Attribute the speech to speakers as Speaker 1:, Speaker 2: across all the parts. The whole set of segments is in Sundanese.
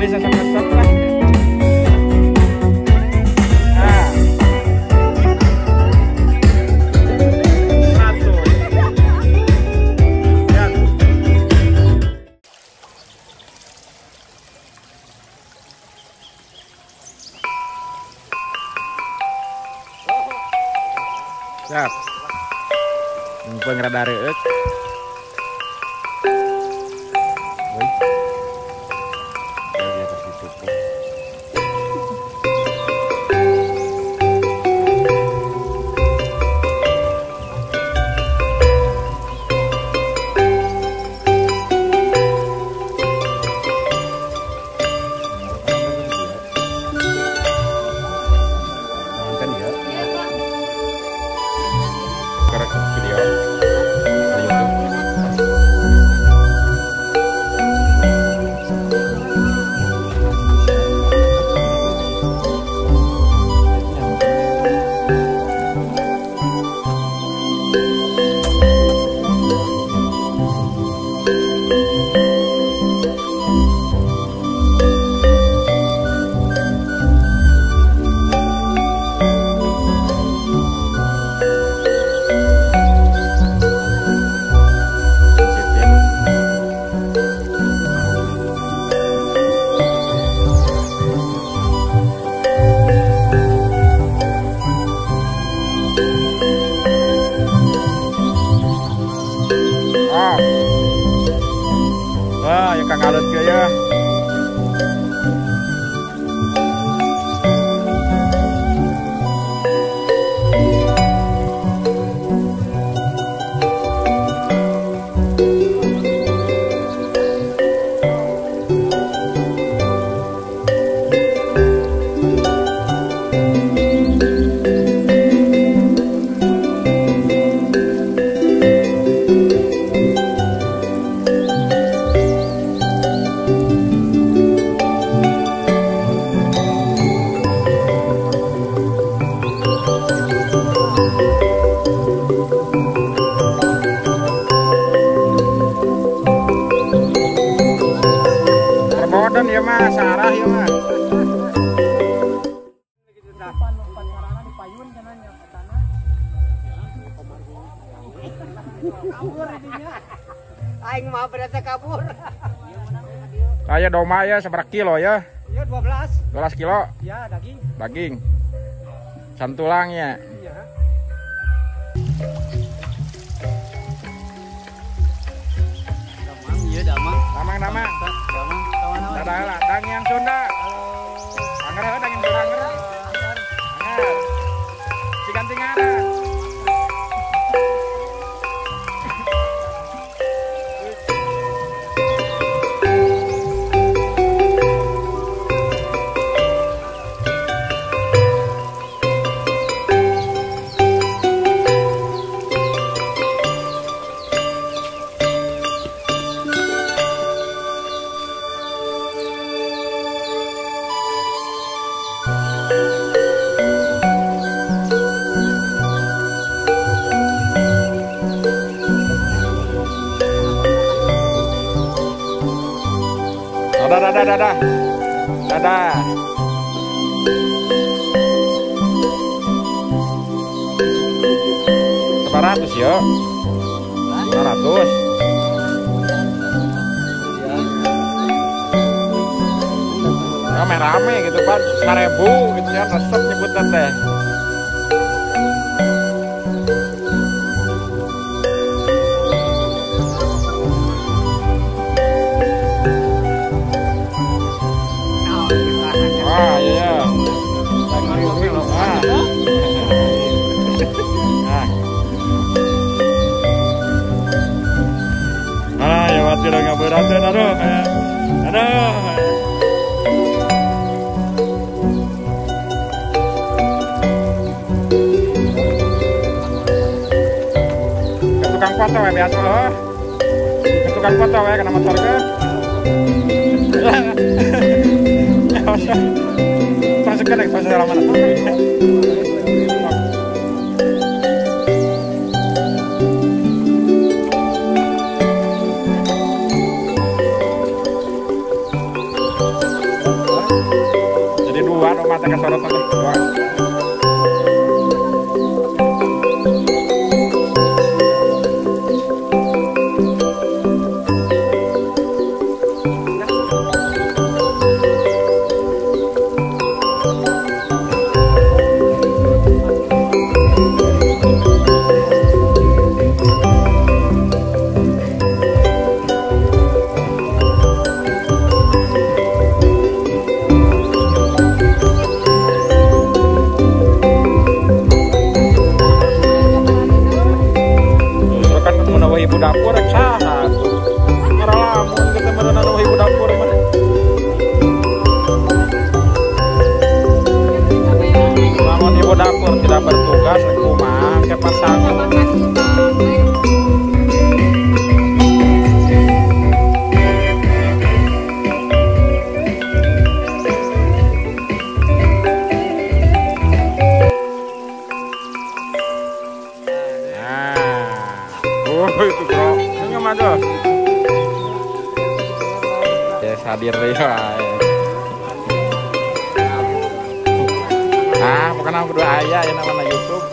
Speaker 1: Beli sesek-sesek lah. Nah. 100. Ya. Siap. Mumpung rada reueuk. Wah, ya kang alut ya. Permodan ya mas, sarah ya mas.
Speaker 2: Aing mah berasa kabur.
Speaker 1: Kayak domba ya seberapa kilo ya?
Speaker 2: Iya 12.
Speaker 1: 12 kilo.
Speaker 2: Ya daging.
Speaker 1: Daging. Santulangnya.
Speaker 2: Iya.
Speaker 3: Damang iya damang.
Speaker 1: Damang damang.
Speaker 3: Damang.
Speaker 1: Dadah lah, danging Sunda. Anger heuh danging Sunda anger. Anger. Si ganti ngaran. Dadah, dadah, dadah, dadah. 400 ya, 400. Rame-rame gitu pak, 1000 gitu ya, resep nyebutnya teh. Ah iya. Ah, ya mati udah nggak berat aduh, aduh. Ke tukang foto ya biasa loh. Ke tukang foto ya kena motor ke. Masukkan lagi pasal mana? Jadi dua dong mata kesorot teh. Dua. Ibu dapur rek saha tuh. Ngaramun kita meureun anu ibu dapur mah. Lamun ibu dapur tidak bertugas rek kumaha ke pasangan. Oh itu bro, senyum aja. Yes, hadir ya. Ah, bukan aku kedua ayah ya namanya YouTube.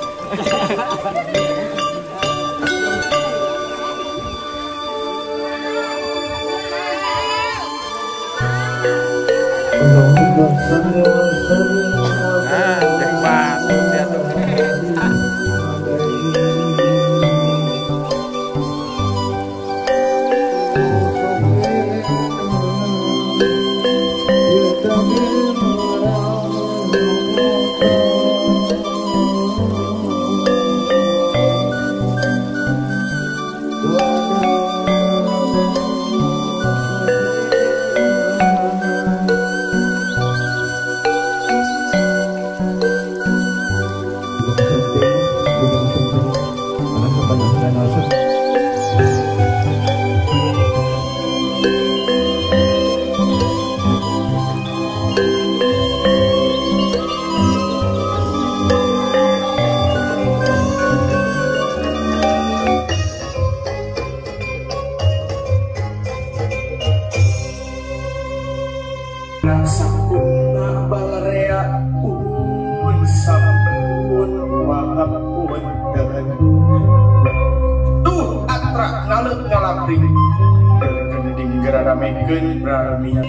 Speaker 1: Nah, yang batu dia tuh.
Speaker 4: Tuh atra ngaleup ngalapring gending geraramekeun braramian.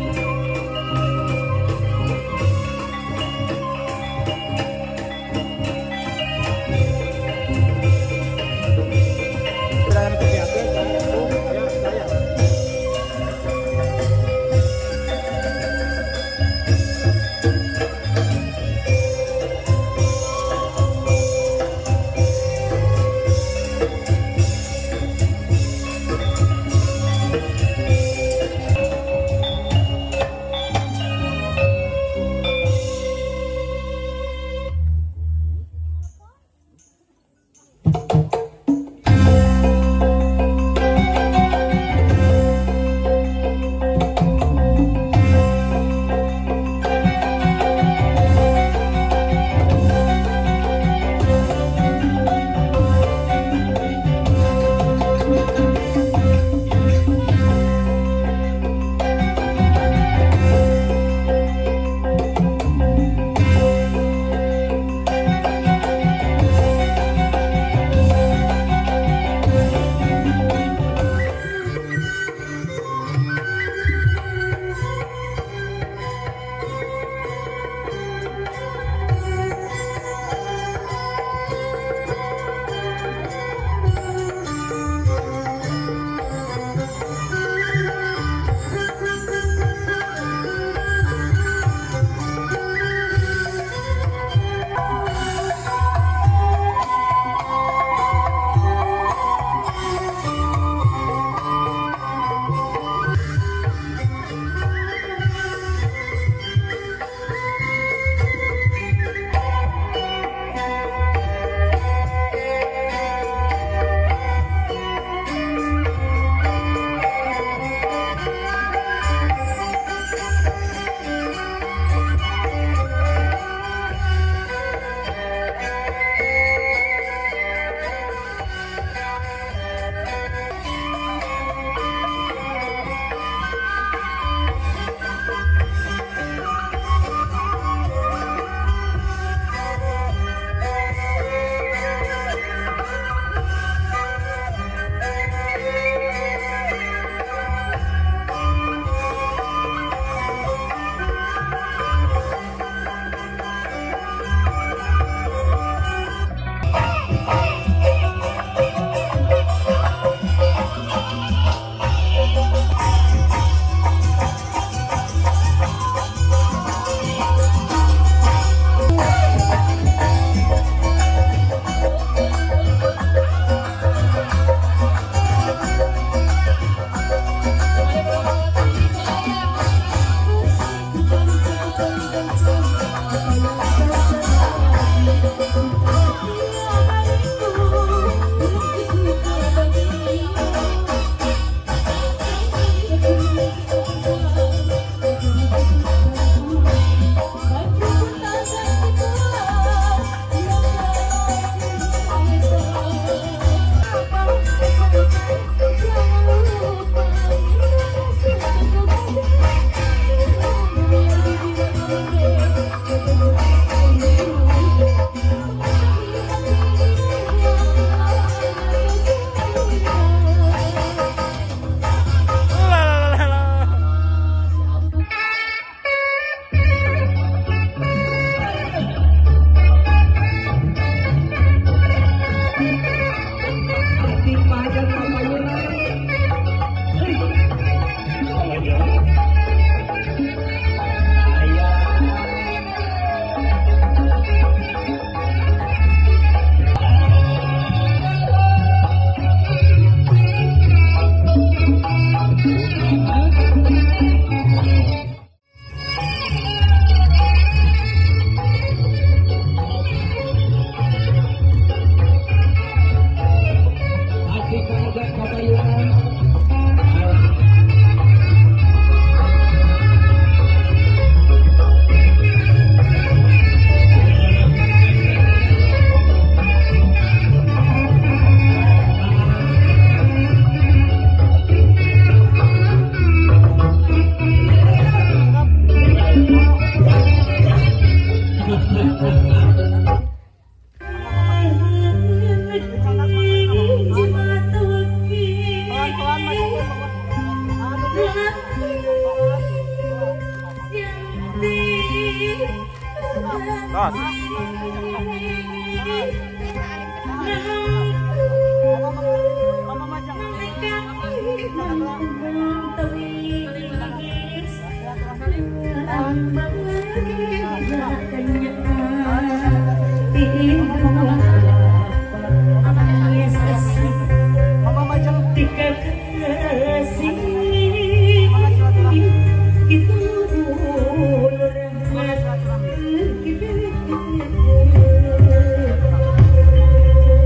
Speaker 1: Tos.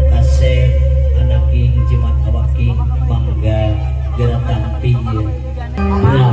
Speaker 5: Kasih anaking jimat awaking bangga gerak tampi ya. Nah,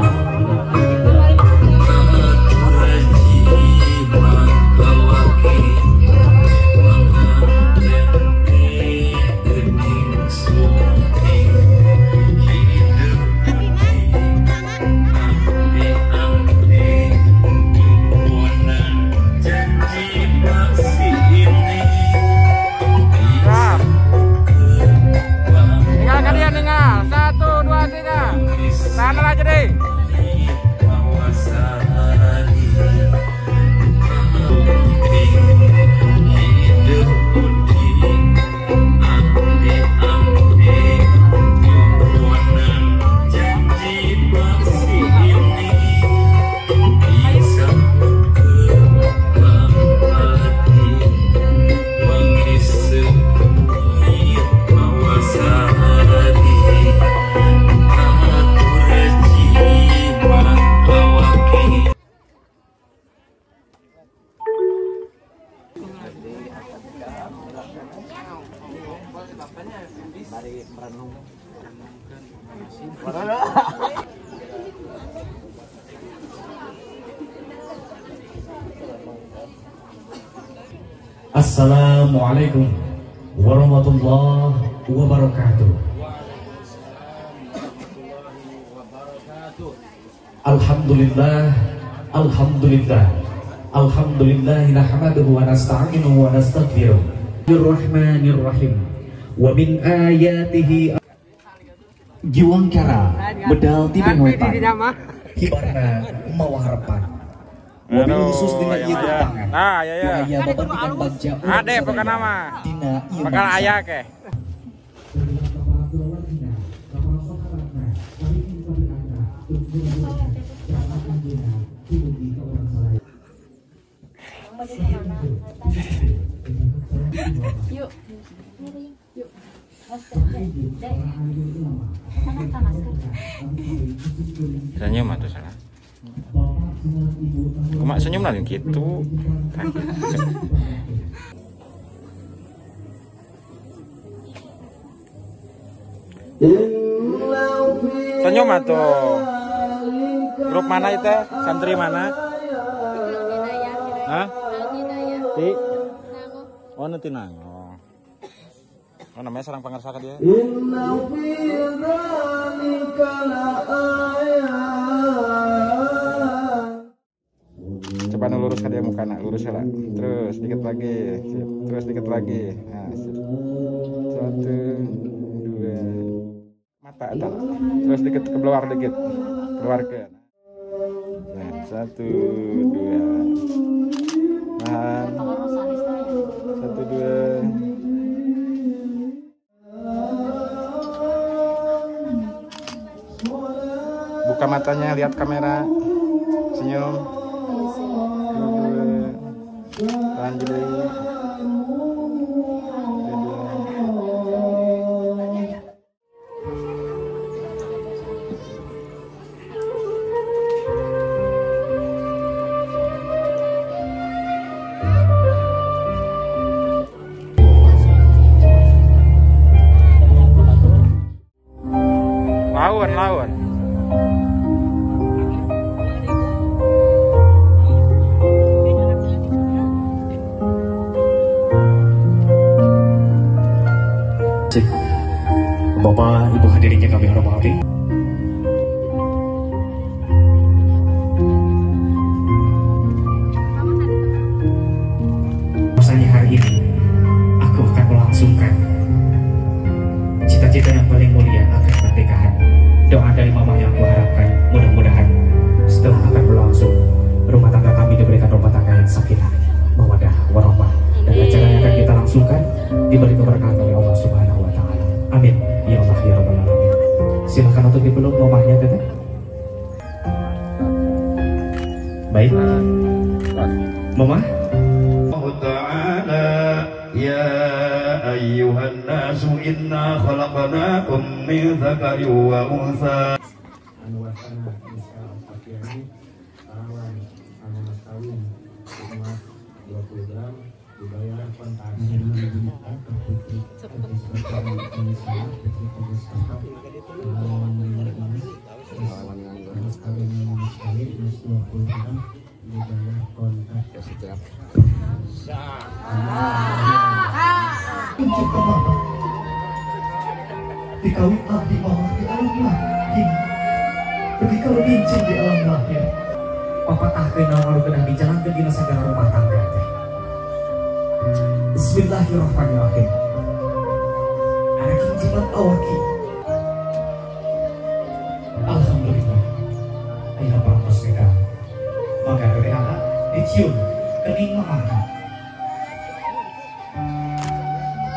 Speaker 6: Assalamualaikum warahmatullahi wabarakatuh. Alhamdulillah, alhamdulillah, alhamdulillah nahmaduhu wa nasta'inuhu wa nastaghfiruh. Bismillahirrahmanirrahim. Wa min ayatihi Jiwangkara bedal tibing wetan hibarna mawa harapan. Mobil khusus dina ieu tangan.
Speaker 1: Nah, ya ya.
Speaker 6: Aya babantikan bagja.
Speaker 1: Ade pokona mah.
Speaker 6: Dina ieu
Speaker 1: bakal aya ke.
Speaker 7: Yuk. Yuk.
Speaker 1: Senyum atau salah? Kumak senyum lah gitu. Senyum atau grup mana itu? Santri mana? Hah? Ti? Oh nanti nango. Oh namanya sarang pangarsa dia. Coba lurus dia muka nak, lurus lah. Terus dikit lagi, sip. Terus dikit lagi. Nah, sip. 1, 2, mata atau terus dikit keluar dikit, keluar ke. Nah, 1, 2, tahan. 1, 2. Buka matanya, lihat kamera, senyum. 2, tahan dulu. 2. Lawan, lawan.
Speaker 6: Bapak, Ibu hadirinnya kami hormati. Rasanya hari ini aku akan melangsungkan cita-cita yang paling mulia akan pernikahan. Doa dari mama yang aku harapkan, mudah-mudahan setelah akan berlangsung rumah tangga kami diberikan rumah tangga yang sakinah, mawaddah, dipeluk mamahnya teteh. Baik. Mama.
Speaker 8: Allah Ta'ala ya ayyuhan nasu inna khalaqnakum min dzakarin wa untha.
Speaker 4: Anu wasana Nisa Alfakiani Parawan anu mas kawin emas 20 gram dibayar kontan.
Speaker 6: Dikawin abdi mama di alam lahir, ketika bincang di alam lahir, papatahkeun naon anu kedah dijalankeun dina sagala rumah tangga teh. Bismillahirrahmanirrahim. Anak jimat awaki. Alhamdulillah. Ayeuna parantos nikah. Maka teteh anak dicium kening mamahna.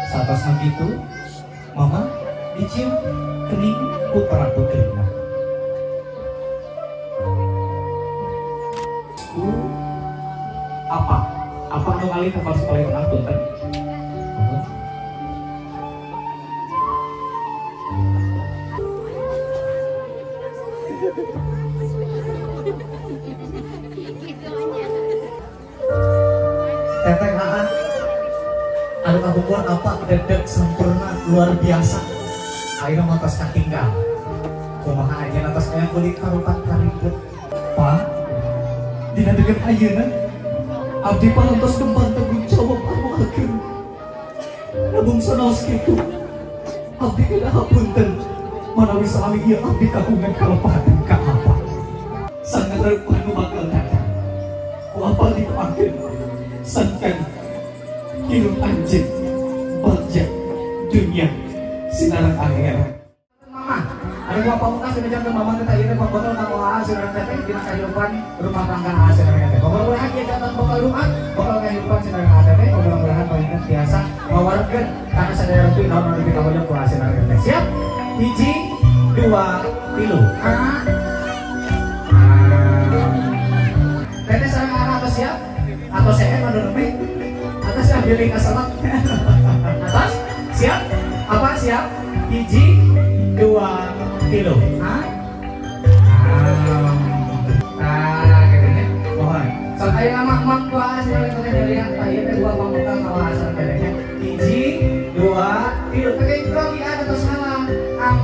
Speaker 6: Saatosna kitu, mama dicium kening putra putrina. Ku apa? Apa nu ngalih ka sekolah menang punten? Teteh aa anu kabukuan apa dedek sempurna luar biasa. Ayeuna mah tos katinggal. Kumaha aja atas aya kulit karupat kariput. Pak, dina deukeut ayeuna abdi parantos kembang tanggung jawab anu ageng. Nabung sanaos kitu. Abdi kedah hapunten manawi salami ieu abdi kagungan kalepatan ka apa. Sangat anu bakal datang. Ku apa dipakeun sangkan hirup anjeun bagja dunia sinarang akhirat.
Speaker 1: Mama, ada gua pamungkas demikian ke mama kita ieu teh pambakal kanggo aa sinarang teteh dina kahirupan rumah tangga aa sinarang teteh. Mudah-mudahan ieu jantan bakal rumah, bakal kahirupan sinarang aa teteh. Mudah-mudahan panjenengan tiasa ngawarekeun kana sadaya rupi naon anu dikahoyong ku aa sinarang teteh. Siap? 1, 2, 3. A. Teteh sareng aa atau siap? Atau saya anu nembe? Atau siap bilih kasalak? Atas? Siap? Apa siap? 1, 2, 3. Ah, nah, kayaknya. Mohon. So, ayo nama mak gua hasil teteh dari yang tadi teh gua pamungkas sama hasil tetehnya. 1, 2, 3. Pakai grogi ada atau salah? Am,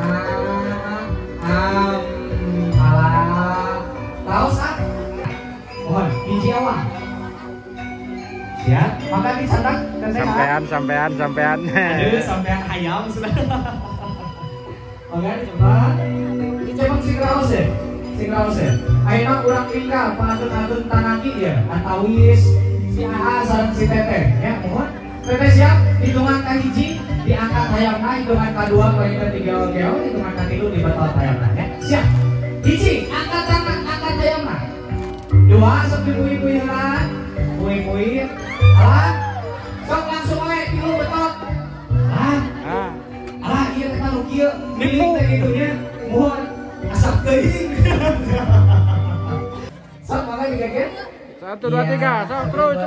Speaker 1: am, alah. Tahu sah? Mohon. 1 awal. Ya, maka dicatat teteh.
Speaker 3: Sampean.
Speaker 6: Aduh, sampean hayam sudah.
Speaker 1: Oke, coba. Coba sing raos ya. Sing raos ya. Ayeuna urang tinggal pangatun-atun tanaki ya, antawis si AA sareng si Teteh ya, mohon. Teteh siap, hitungan ka-1 diangkat hayamna, hitungan ka-2 paling tiga keo, hitungan ka-3 dibatal hayamna ya. Siap. 1, angkat tangan, angkat hayamna. 2, sok dipui-pui heula. Pui-pui. Alah, sok langsung wae 3 betot. Ah. Alah, ieu teh nu kieu, milik teh kitu nya. Mohon asap teuing. Sok mangga digeger.
Speaker 3: 1, 2, 3, sok terus.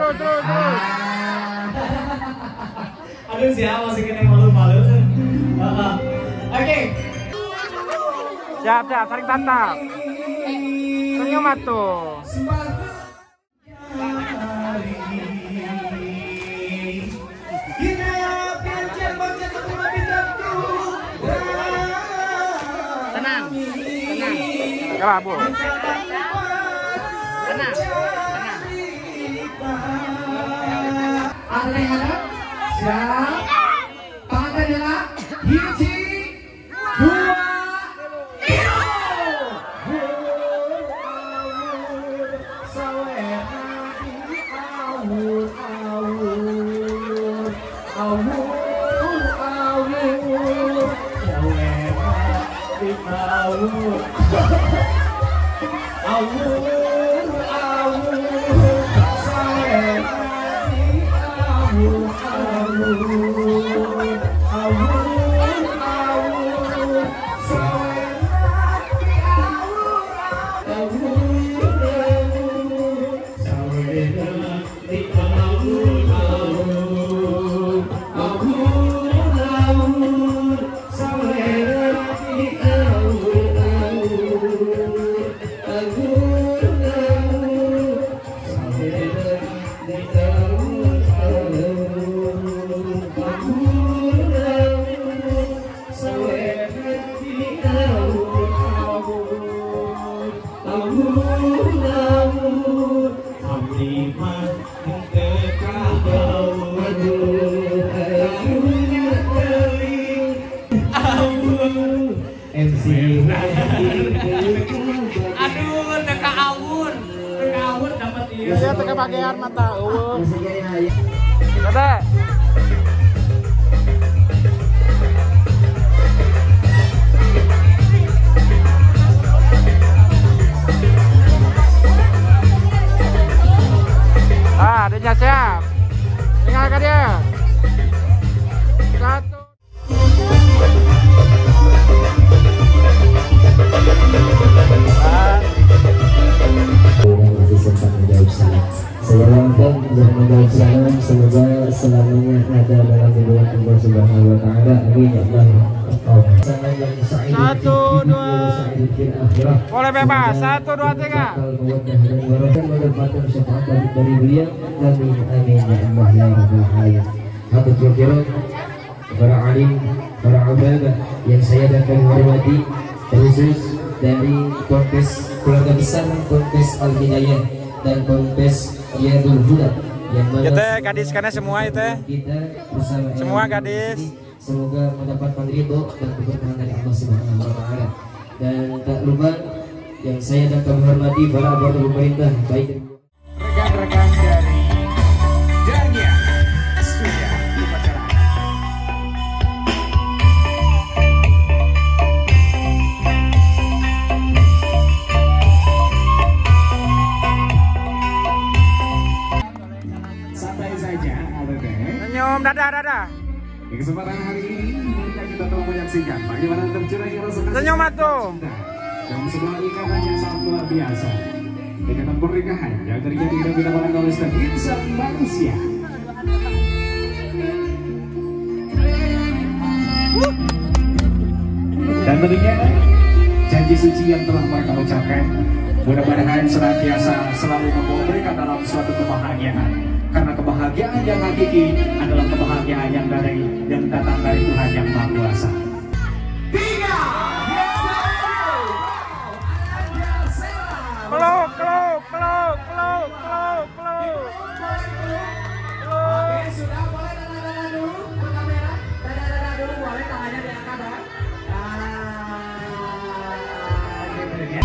Speaker 6: Aduh, siapa masih kena malu-malu. Oke.
Speaker 3: Siap, saling tatap. Senyum atuh. Tenang. Kalah, Bu. Tenang.
Speaker 1: Aneh ada? Siap. Pangan adalah 1, 2, 3. Awur, awur, awur, Ngawur abdi mah henteu kabaur karunya teuing awur MC. Aduh teu awur teu awur dapat ieu.
Speaker 3: Ieu teu kabagean mata eueuh. Dede. Ah, adanya siap. Tinggalkan dia. Satu.
Speaker 5: Masih sempat menjawab salam. Saya langsung menjawab salam. Semoga selamanya ada dalam lindungan Allah Subhanahu Wa Taala. Amin ya Allah.
Speaker 3: Satu, dua. Boleh bebas. 1, 2, 3.
Speaker 5: Mendapatkan syafaat dari beliau. Amin amin ya Allah ya Rabbal alamin. Hadirin kiram, para alim, para ulama yang saya dan kami hormati, khusus dari Ponpes keluarga besar Ponpes Al Hidayah dan Ponpes Riyadul Huda yang mana
Speaker 3: itu gadis karena semua itu
Speaker 5: kita bersama
Speaker 3: semua gadis
Speaker 5: semoga mendapatkan ridho dan keberkahan dari Allah Subhanahu wa Ta'ala. Dan tak lupa yang saya dan kami hormati para anggota pemerintah baik
Speaker 1: rekan-rekan dari Dania Sudah upacara. Santai saja, ABB.
Speaker 3: Senyum, dadah, dadah.
Speaker 1: Di kesempatan hari ini, kita telah menyaksikan bagaimana tercurahnya rasa kasih
Speaker 3: senyum atuh
Speaker 1: dalam sebuah ikatan yang sangat luar biasa. Ikatan pernikahan yang terjadi dan dilakukan oleh setiap insan manusia. Dan tentunya janji suci yang telah mereka ucapkan mudah-mudahan senantiasa selalu membawa mereka dalam suatu kebahagiaan. Karena kebahagiaan yang hakiki adalah kebahagiaan yang dari yang datang dari Tuhan yang Maha Kuasa. 3, 2, 1.
Speaker 3: Peluk, peluk, peluk, peluk, peluk, peluk.
Speaker 1: Oke, sudah boleh dadah-dadah dulu ke kamera. Dadah-dadah dulu boleh, tangannya diangkat ya. Nah, gitu ya.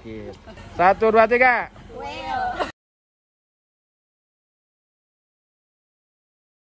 Speaker 4: Sakit. 1, 2, 3.
Speaker 7: Well.